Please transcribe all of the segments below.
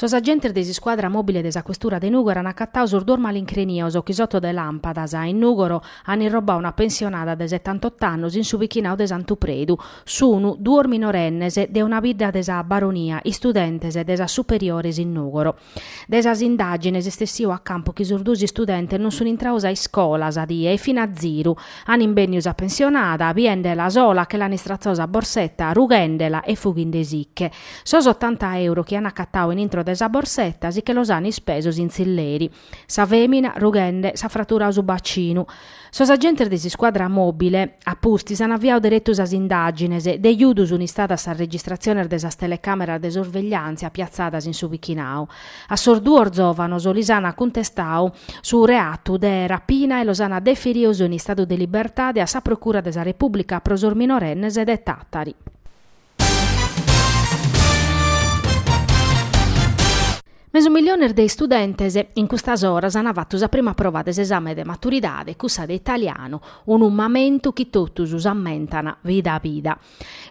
Sos agentes de s'iscuadra mòbile de sa Questura de Nùgoro an acatadu sos duos malincrenios chi s'oto de làmpadas in Nùgoro an irrobadu una pensionada de setantot'annos in su bichinadu de Santu Predu. Sunu duos minorennes de una bidda de sa Baronia, istudentes de sas superiores in Nùgoro. Dae sas indàgines est essiu a campu chi sos duos istudentes non sun intrados a iscola sa die e fin a ziru. An imbènniu sa pensionada, biendela sola che l'an istratzadu sa borsetta, rughendela e fughindesicche. Sos otanta euro chi an acatadu in intro de sa borsetta si che los an ispesos in tzilleri. Sa fèmina, rughende, s'at fraturadu su bacinu. Sos agentes de s'iscuadra mòbile, a pustis, an aviadu deretu sas indàgines, de giudu sun istadas sas registratziones de sas telecàmeras de sorvegliàntzia piatzadas in su bichinadu. A sos duos zòvanos lis an cuntestadu su reatu de rapina e los an deferidos in istadu de libertade a sa Procura de sa Repùblica pro sos minorennes de Tàtari. Mesu milliones de istudentes in custas oras an fatu sa prima prova de s'esame de maturidade, cussa de italianu, unu mamentu chi totus s'ammentan vida vida.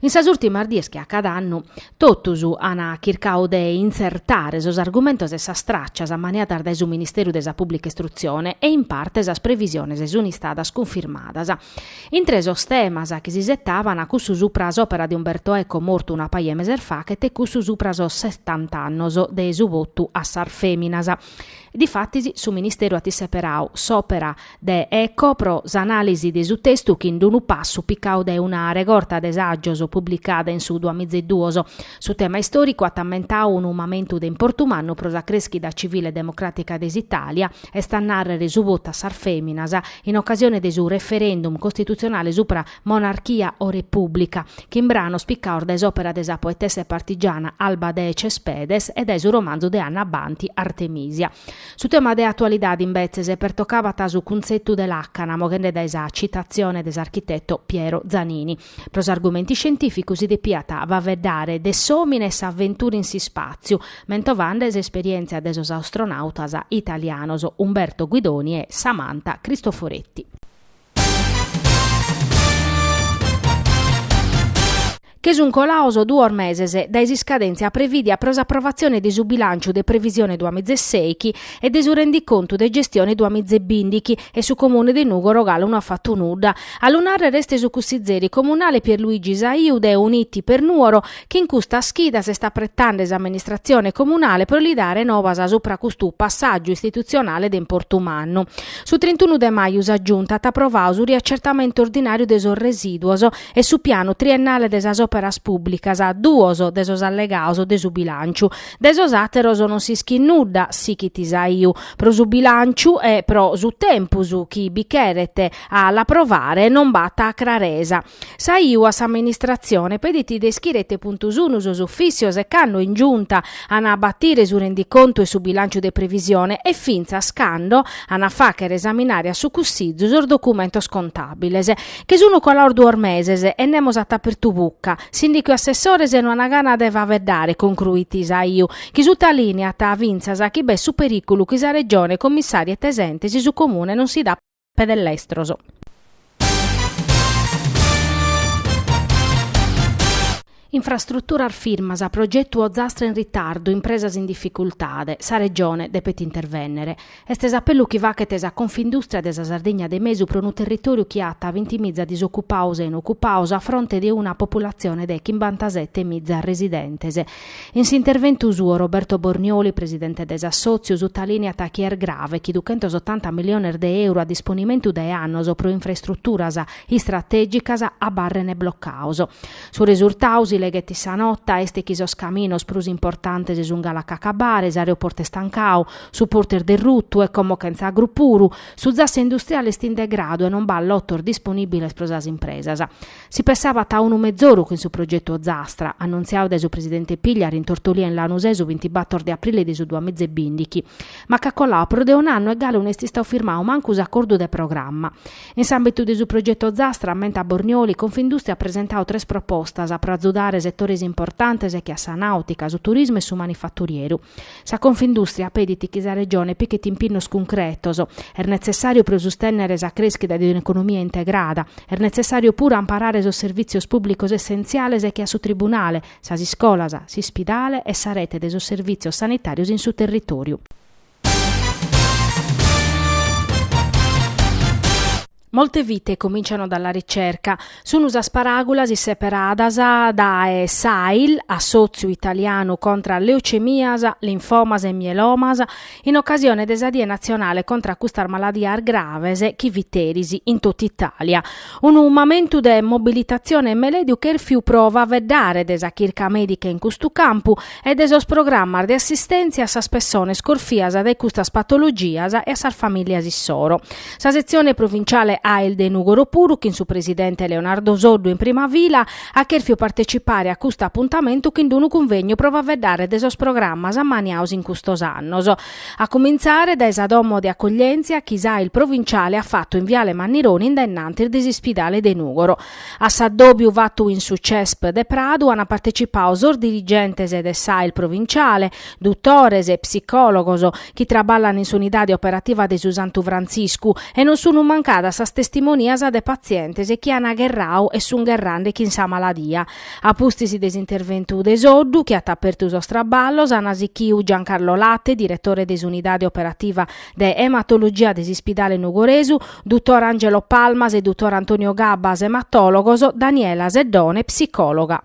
In sas ùrtimas dies che a cada annu, totus an chircadu de intzertare sos argumentos e sas tràcias ammaniadas dae su Ministeru de sa Pùblica Istrutzione e in parte sas previsiones sun istadas cunfirmadas. Intre sos temas chi s'isetaban, cussu supra s'òpera de Umberto Eco mortu una paja 'e meses faghet e cussu supra sos setant'annos de su votu a sas fèminas. Difatis su Ministeru at isseperadu s'òpera de Eco pro s'anàlisi de su testu chin unu passu picadu dae una regorta de sàgios publicada in su duamizaeduos. Su tema istòricu at ammentadu unu mamentu de importu mannu pro sa crèschida civile e democràtica de s'Itàlia, est a nàrrere su votu a sas fèminas in ocasione de su referendum costitutzionale supra monarchia o repùblica, chin branos picados dae s'òpera de sa poetessa e partigiana Alba de Cespedes e dae su romanzu de Anna Banti Artemisia. Su tema de atualidade imbetzes pertocabat su cuntzetu de làcana, moghende dae sa citatzione de s'architeto Piero Zanini. Pro s'argumentu iscientìficu si depiat faeddare de s'òmine e s'aventura in s'ispàtziu, mentovande s'esperièntzia de sos astronàutas italianos Umberto Guidoni e Samantha Cristoforetti. Che sun colados duos meses dae s'iscadèntzia prevìdia pro s'aprovatzione de su bilànciu de previsione duamizesèichi e de su rendicontu de gestione duamizebìndichi e su Comune de Nùgoro galu no at fatu nudda. A lu nàrrere est su cussizeri comunale Pierluigi Saiu de Uniti per Nuoro chi in custas chidas est apretende s'amministratzione comunale pro li dare novas supra custu passàgiu istitutzionale de importu mannu. Su trintunu de maju sa Giunta at aprovadu su riacertamentu ordinàriu de sos resìduos e su pianu triennale de sas òperas pùblicas, duos de sos allegados de su bilànciu. De sos àteros non s'ischit nudda, sighit Saiu, pro su bilànciu e pro su tempus chi bi cheret a l'aprovare non b'at craresa. Saiu a s'amministratzione pedit de ischire ite puntu sunu sos ufìssios e cando in Giunta an a batire su rendicontu e su bilànciu de previsione e fintzas cando an a fàghere esaminare a su Cussizu sos documentos contàbiles. Che sunu colados duos meses e nemos at apertu buca. Sìndicu e assessores no an gana de faeddare, concruit Saiu, chi sutalìniat fintzas chi b'est su perìculu chi sa Regione commissàriet s'ente si su Comune non si dat pedes lestros. Infrastruturas firmas, progetu Ozastra in ritardu, impresas in dificultade, sa Regione depet intervènnere. Est s'apellu chi faghet sa Confindustria de sa Sardigna de Mesu pro unu territòriu chi at bintimiza disocupados e inocupados a fronte de una populatzione de chimbantasete miza residentes. In s'interventu suo Roberto Bornioli, presidente de s'assòtziu, sutalìniat chi est grave chi duchentosotanta miliones de euro a disponimentu dae annos pro infraestruturas istratègicas abarrent blocados. Su resurtadu, si leghet in sa nota, est chi sos caminos prus importantes sunt galu a ch'acabare, s'aeroportu est tancadu, su portu est derrutu e como chentza gru puru, su zassu industriale est in degradu e non b'at lotos disponìbiles pro sas impresas. Si pessabat a unu mezoru chin su progetu Ozastra, annuntziadu dae su presidente Pigliaru in Tortolì in Lanusè su bintibator de aprile de su duamizebìndichi, ma ch'at coladu prus de un'annu e galu no est istadu firmadu mancu s'acordu de programma. In s'àmbitu de su progetu Ozastra, ammentat Bornioli, Confindustria at presentadu tres propostas pro azudare. amparare setores importantes che a sa nàutica, su turismu e su manifaturieru. Sa Confindustria pedit chi sa Regione pichet impinnos cuncretos. Est netzessàriu pro sustènnere sa crèschida de un'economia integrada. Est netzessàriu puru amparare sos servìtzios pùblicos essentziales che a su tribunale, sas iscolas, s'ispidale e sa rete de sos servìtzios sanitàrios in su territòriu. Molte vite cominciano dalla ricerca. Sunu sas paràgulas isseperadas dae s'AIL, Assòtziu Italianu contra Leucemias, Linfomas e Mielomas, in ocasione de sa Die Natzionale contra custas maladias graves chi fit eris in totu Itàlia. Unu mamentu de mobilitatzione e melèdiu chèrfiu pro faeddare de sa chirca mèdica in custu campu e de sos programmas de assistèntzia a sas pessones corfias dae custas patologias e a sas famìlias issoro. Sa setzione provinciale AIL de Nùgoro puru, chin su presidente Leonardo Soddu in prima fila, at chèrfiu partecipare a custu apuntamentu chin unu cunvegnu pro faeddare de sos programmas ammaniados in custos annos. A cumintzare dae sa domo de acoglièntzia chi s'AIL provinciale at fatu in Viale Mannironi in dae innantis de s'ispidale de Nùgoro. A s'addòbiu fatu in su CESP de Pradu ant partecipadu sos dirigentes de s'AIL provinciale, dutores, psicòlogos, chi traballan in s'unidade operativa de su Santu Frantziscu e non sun mancadas sas testimonias de patzientes chi an gherradu e sun gherrande chin sa maladia. A pustis de s'interventu de Soddu, chi at apertu sos traballos, an sichiu Giancarlo Latte, diretore de s'unidade operativa de ematologia de s'ispidale nugoresu, dutor Angelo Palmas e dutor Antonio Gabas, ematòlogos, Daniela Seddone, psicòloga.